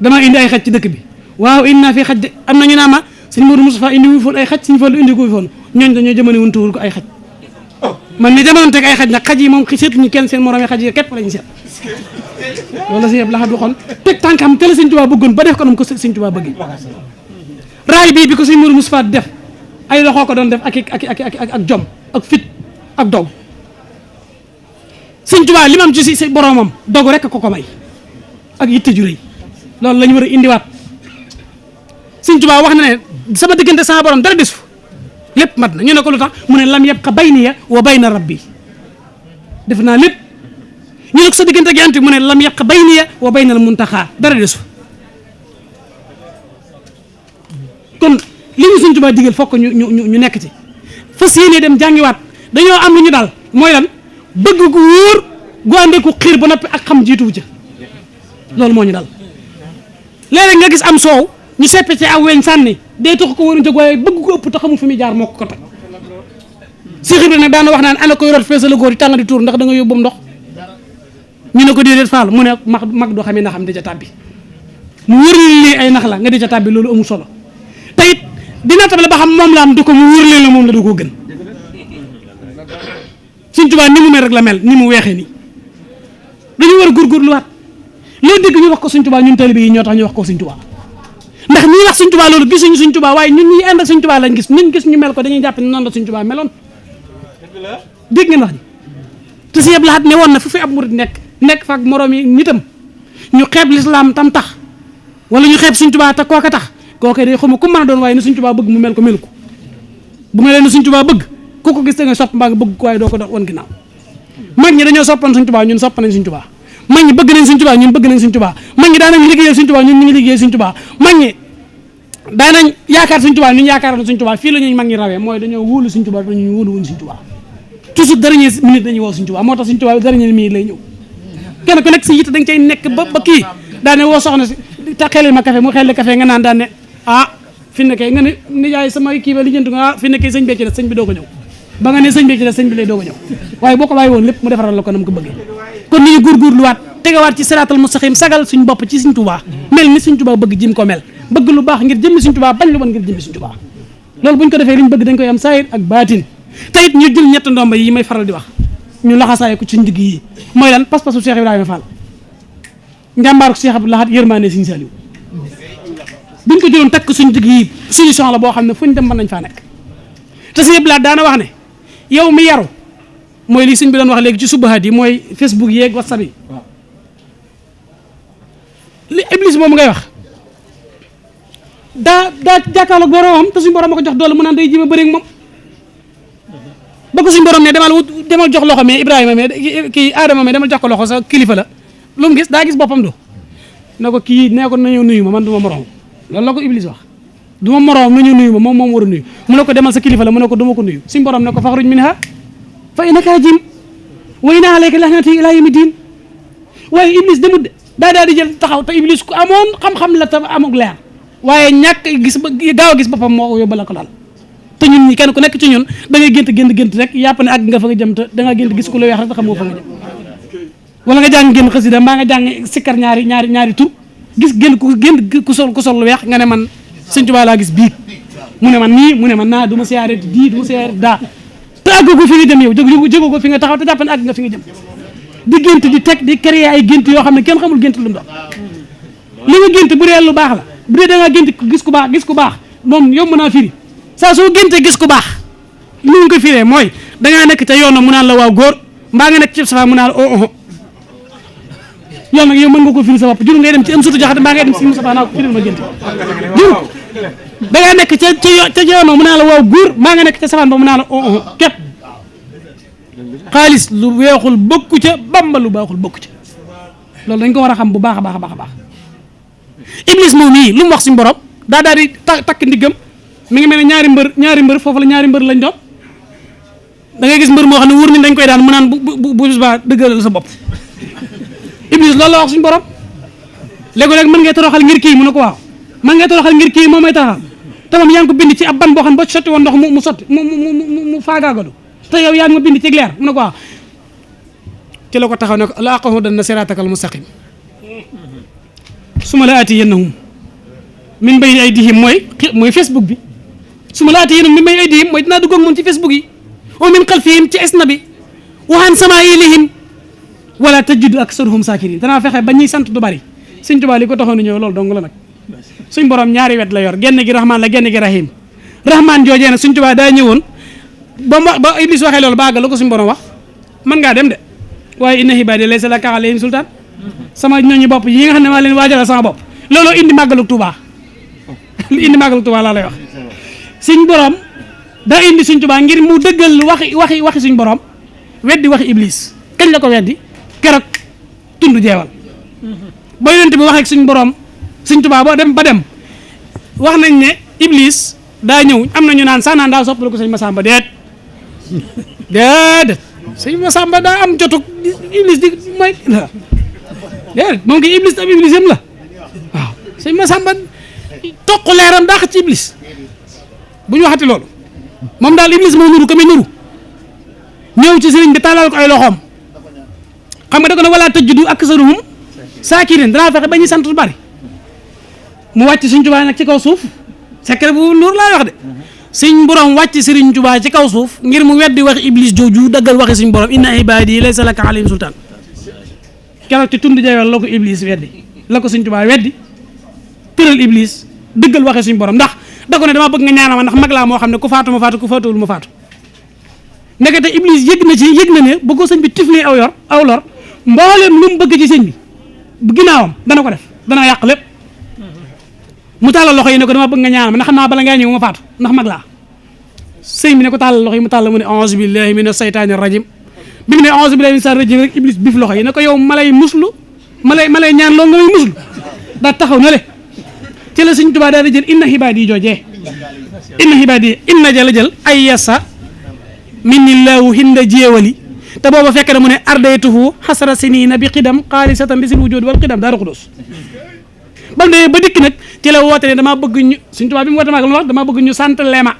damaa indi ay xaj ci dëkk bi waaw indi naa fi xaj de am na ñu naa ma sëñ Modou Moustapha indi wu foon ay xaj sëñ Fallu indi ko foon ñooñ dañoo jëmane wun tuwul ko ay xaj man ni jamono teg ay xaj nag xaj yi moom seetuñu kenn seen morom yi xaj yi képp lañu seet loolu la sëñ Abdou Lahad waxoon teg tànkam te la sëñ Tuubaa bëggoon ba def ko nam ko sëñ Tuubaa bëgg raay bii bi ko sëñ Modou Moustapha def ay loxoo ko doon def ak jom ak fit ak dog sëñ Tuubaa li mam ci si boromam dogu rek ko may ak yitte ju rëy loolu la ñu war a indiwaat sëñ Tuubaa wax na ne sama diggante sama borom dara desu lépp mat na ñu ne ko lu tax mu ne lam yabqa bayniya wa bayna rabbi def naa lépp ñu ne ko sa diggante ak yonent bi mu ne lam yabqa bayniya wa bayna al muntaxa dara desu kon li ñu sëñ Tuubaa digal fokk ñu nekk ci fas yéene dem jàngiwaat dañoo am lu ñu daal mooy lan bëgg gu wóor gu àndee ku xiir ba noppi ak xam jiituwu ca loolu moo ñu dal léeg-léeg nga gis am soow ñu seppe ci aw weñ sànni dee tax ko waruñ jóg waaye bëgg ko ëpp te xamul fu muy jaar moo ko teg Cheikh Ibra nag daana wax naan ana koy rot feesa la góor yi tàng di tuur ndax da nga yóbbum ndox ñu ne ko déedéet faal mu ne mag doo xamee na xam di ca tàbbi mu wër lii ay nax la nga di ca tàbbi loolu amul solo te it dina tabale ba xam moom la am du ko mu wër leen la moom la du koo gën Sëñ Tuubaa ni mu mel rek la mel ni mu weexee nii dañu war a góorgóorluwaat loo dégg ñu wax ko Sëñ Tuubaa ñun taalibe yi ñoo tax ñu wax ko Sëñ Tuubaa ndax ñi wax Sëñ Tuubaa loolu gisuñu Sëñ Tuubaa waaye ñun ñi ànd ak Sëñ Tuubaa lañ gis ñun gis ñu mel ko dañuy jàpp ne noonu la Sëñ Tuubaa meloon dégg ngeen wax ji te Sëñ Abdou Lahad ne woon na fu fi ab murit nekk fa ak moroom yi nitam ñu xeeb lislaam tam tax wala ñu xeeb Sëñ Tuubaa te kooka tax kooka day xamu ku mën a doon waaye ni Sëñ Tuubaa bëgg mu mel ko melu ko bu melee ni Sëñ Tuubaa bëgg ku ko gis da nga sopp mbaa nga bëgg ko waaye doo ko dox woon ginnaaw mag ñi dañoo soppoon Sëñ Tuubaa ñun sopp nañ Sëñ Tuubaa mag ñi bëgg nañ Sëñ Tuubaa ñun bëgg nañ Sëñ Tuubaa mag ñi daanañ liggéeyal Sëñ Tuubaa ñun ñu ngi liggéeyal Sëñ Tuubaa mag ñi daanañ yaakaar Sëñ Tuubaa ñun yaakaaroon Sëñ Tuubaa fii la ñuy mag ñi rawee mooy dañoo wóolu Sëñ Tuubaa dañu wóolu wuñ Sëñ Tuubaa toujours dernière minute dañuy woo Sëñ Tuubaa moo tax Sëñ Tuubaa dernière minute lay ñëw kenn ku nekk si yitte da nga cay nekk ba kii daane woo soxna si te xelil ma café mu xelli café nga naan daan ne fi ne kay nga ne nijaay sama kii ba li jëntu nga fi ne kay sëñ bi ci des sëñ bi doo ko ñëw ba nga ne sëñ bi ci des sëñ bi lay doo ko ñëw waaye boo ko bàyyi woon lépp mu defaral la ko nam ko bëggee kon ni ñu góorgóorluwaat tegawaat ci siraatal mustaqim sagal suñ bopp ci Sëñ Tuubaa mel ni Sëñ Tuubaa bëgg jim ko mel bëgg lu baax ngir jëmmi Sëñ Tuubaa bañ lu bon ngir jëmmi Sëñ Tuubaa loolu buñ ko defee liñ bëgg dañ koy am saayir ak baatin te it ñu jël ñett ndomba yi may faral di wax ñu laxasaay ko ci ndigg yi mooy lan pas-pasu Cheikh Ibrahima Fall njàmbaaru Cheikh Abdou Lahad yërmaane Sëñ Saliou buñ ko jëloon takk suñ digg yi solution la boo xam ne fu ñu dem mën nañ faa nekk te sëñ Abdou Lahad daana wax ne yow mi yaru mooy lii sëñ bi doon wax léegi ci subahaat yi mooy Facebook yeeg WhatsApp yi li Iblis moom ngay wax daa jàkkaarloog boromam te suñ borom ma ko jox doole mu naan day jéem a bëri ak moom ba ko suñ borom ne demal jox loxo mais Ibrahima mais kii Adama mais demal jox ko loxo sa kilifa la lu mu gis daa gis boppam do na ko kii nee ko nañoo nuyu ma man du ma morom loolu la ko Iblis wax du ma morom nañu nuyu ma moom war a nuyu mu ne ko demal sa kilifa la mu ne ko du ma ko nuyu suñ borom ne ko faxruj minha fa innaka rajim wa inna alayka lahnati ila yawmi din waaye Iblis demut de daal di jël taxaw te Iblis ku amoon xam-xam la te amul leer waaye ñàkk gis ba gaaw a gis boppam moo yóbbu la ko daal te ñun ñi kenn ku nekk ci ñun da ngay gént rek yàpp ne àgg nga fa nga jëm te da nga gént gis ku la weex rek te xamoo fa nga jëm wala nga jàng génn xasida mbaa nga jàng sikkar ñaari tur gis génn ku sol lu weex nga ne man Sëñ Tuubaa laa gis biig mu ne man nii mu ne man naa du ma siyaare dii du ma siyaare daa te àggagoo fi nga jëm yow jógoo ko fi nga taxaw te jàpp ne àgg nga fi nga jëm di gént di teg di créer ay gént yoo xam ne kenn xamul gént lu mu doon li nga gént bu dee lu baax la bu dee da ngaa gént gis ku baax moom yomb naa firi saa soo géntee gis ku baax li nga ko firee mooy dangaa nekk te yoon mu naan la waaw góor mbaa nga nekk ci safa mu naan la oh yoon nag yow mën nga ko firi sa bopp jur ngay dem ci am sutu jaxate mbaa ngay dem si Moustapha naa ko firil ma gént jur dangaa nekk ca yoon mu naan la waaw góor mbaa nga nekk ca safaan ba mu naan la oh képp xaalis lu weexul bokku ca Bamba lu baaxul bokku ca loolu dañ ko war a xam bu baax a baax Iblis moom mii lu mu wax suñu borom daal di takk ndiggam mi ngi mel ne ñaari mbër foofu la ñaari mbër lañ doon da ngay gis mbër moo xam ne wóor ni dañ koy daan mu naan bu bis ba dëggalal sa bopp Iblis loolu la wax suñu borom léegi-léeg mën ngay toroxal ngir kii mu ne ko waaw mën ngay toroxal ngir kii moom may toroxal te moom yaa ngi ko bind ci ab ban boo xam ne ba sotti woon ndox mu sotti mu faagaagadu te yow yaa ngi ma bind ci leer mu ne ko waaw ci la ko taxaw ne ko la aqudanna siraatakal mustaqim su ma la aatiyannahum min bayni aydihim mooy Facebook bi su ma la aatiyannahum min bayni aydihim mooy dinaa dugg ak moom ci Facebook yi wa min xalfihim ci esna bi wa an samaa'ilihim wala tajidu aktharahum saakirin danaa fexe ba ñuy sant du bari Sëñ Tuubaa li ko taxoon ñëw loolu dong la nag suñ borom ñaari wet la yor genn gi rahman la genn gi rahim rahman joojee nag Sëñ Tuubaa daa ñëwoon ba Iblis waxee loolu baagal la ko suñ borom wax mën ngaa dem de waaye inna ibaadi laysa laka alayhim sultaan sama ñooñu bopp yi nga xam ne maa leen waajalal sama bopp looloo indi màggalu Tuubaa indi màggalu Tuubaa laa lay wax suñ borom daa indi Sëñ Tuubaa ngir mu dëggal waxi suñ borom weddi waxi Iblis kañ la ko weddi keroog tund jeewal ba yonent bi wax ak suñ borom Sëñ Tuubaa ba dem wax nañ ne Iblis daa ñëw am na ñu naan sax naan daa soppal ko sëñ Masamba déedéet sëñ Masamba daa am jotuk Iblis di mooy déedéet moom ngi Iblis tam Iblis yam la waaw sëñ Masamba toq leeram daa xëcc ci Iblis bu ñu waxati loolu moom daal Iblis moo nuru ko muy nuru ñëw ci sëriñ bi tàllal ko ay loxoom xam nga da ko ne wala tajidu aktharahum saakirin danaa fexe ba ñuy sant lu bari mu wàcc Sëñ Tuubaa nag ci kaw suuf secret bu nuur laa wax de Sëñ borom wàcc Sëriñ Tuubaa ci kaw suuf ngir mu weddi wax Iblis jooju daggal waxi Sëñ borom inna ibaadi laysa laka alayhim sultaan keroog ci tund jeewal la ko Iblis weddi la ko Sëñ Tuubaa weddi tëral Iblis dëggal waxi Sëñ borom ndax da ko ne dama bëgg nga ñaanal ma ndax mag laa moo xam ne ku faatu ma faatu ku faatuwul ma faatu ndekete Iblis yëg na ne bu ko sëñ bi tiflee aw lor mbooleem lu mu bëgg ci sëñ bi bu ginnaawam dana ko def dana yàq lépp mu tàllal loxo yi ne ko dama bëgg nga ñaanal ma ndax xam naa bala ngaa ñëw ma faatu ndax mag laa sëñ bi ne ko tàllal loxo yi mu tàllal mu ne a'uuzu billahi mina saytaani rajim bi mu ne a'uuzu billahi mina saytaani rajim rek Iblis bif loxo yi ne ko yow ma lay muslu ma lay ñaan loo nga may muslu daa taxaw na le ci la Sëñ Tuubaa daal di jël inna xibaadi yi joojee inna xibaadi yi inna jëla jël ay yasa minillahu hinda jéewali te booba fekk na mu ne ardaytuhu xasara sinina bi xidam xaalisatan li sil wujud wal xidam daara xudus ba mu demee ba dikk nag ci la woote ne damaa bëgg ñu Sëñ Tuubaa bi mu woote maag lu wax damaa bëgg ñu sant lema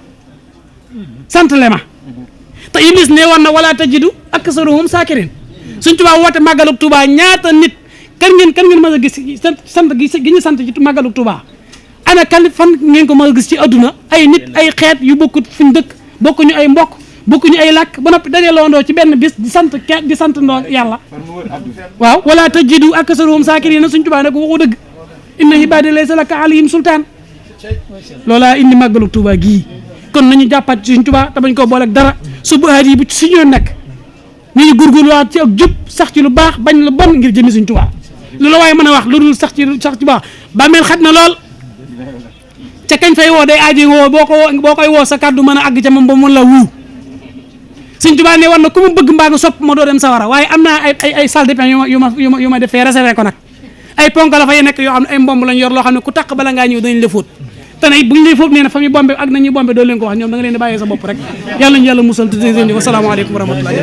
te Iblis ne woon na wala tajidu aktharuhum saakirin Sëñ Tuubaa woote màggalug Tuubaa ñaata nit kan ngeen mën a gis sant gi ñu sant ci màggalug Tuubaa ana kan fan ngeen ko mën a gis ci adduna ay nit ay xeet yu bokkut fi ñu dëkk bokkuñu ay mbokk bokkuñu ay làkk ba noppi dajaloondoo ci benn bis di sant ndoo yàlla waaw wala tajidu aktharuhum saakirin Sëñ Tuubaa ne ko waxu dëgg inna ibaadi laysa laka alayhim sultaan loolaa indi màggalu Touba gii kon nañu jàppaat ci Sëñ Touba te bañ koo boole ak dara subu aat yi bu ci suñu nekk ñu ngi góorgóorluwaat ci ak jub sax ci lu baax bañ lu bon ngir jëmi Sëñ Touba lu la waaye mën a wax lu dul sax ci baax bàmmeel xat na lool ca kañ fay woo day aaji woo boo koy woo sa kàddu mën a àgg ca moom ba mën la wuyu Sëñ Touba ne war na ku mu bëgg mbaa nga sopp ma doo dem sawara waaye am naa ay salle de bain yu ma defee réservé ko nag ay ponk la fay nekk yoo xam ne ay mbomb lañ yor loo xam ne ku taq bala ngaa ñëw dañ la fóot te nag bu ñu lay fóot nee na fa muy bombe ak nañuy bombe doo leen ko wax ñoom da nga leen di bàyyee sa bopp rek yàlla ñu yàlla musal te wasalaamaaleykum wa rahmatullahi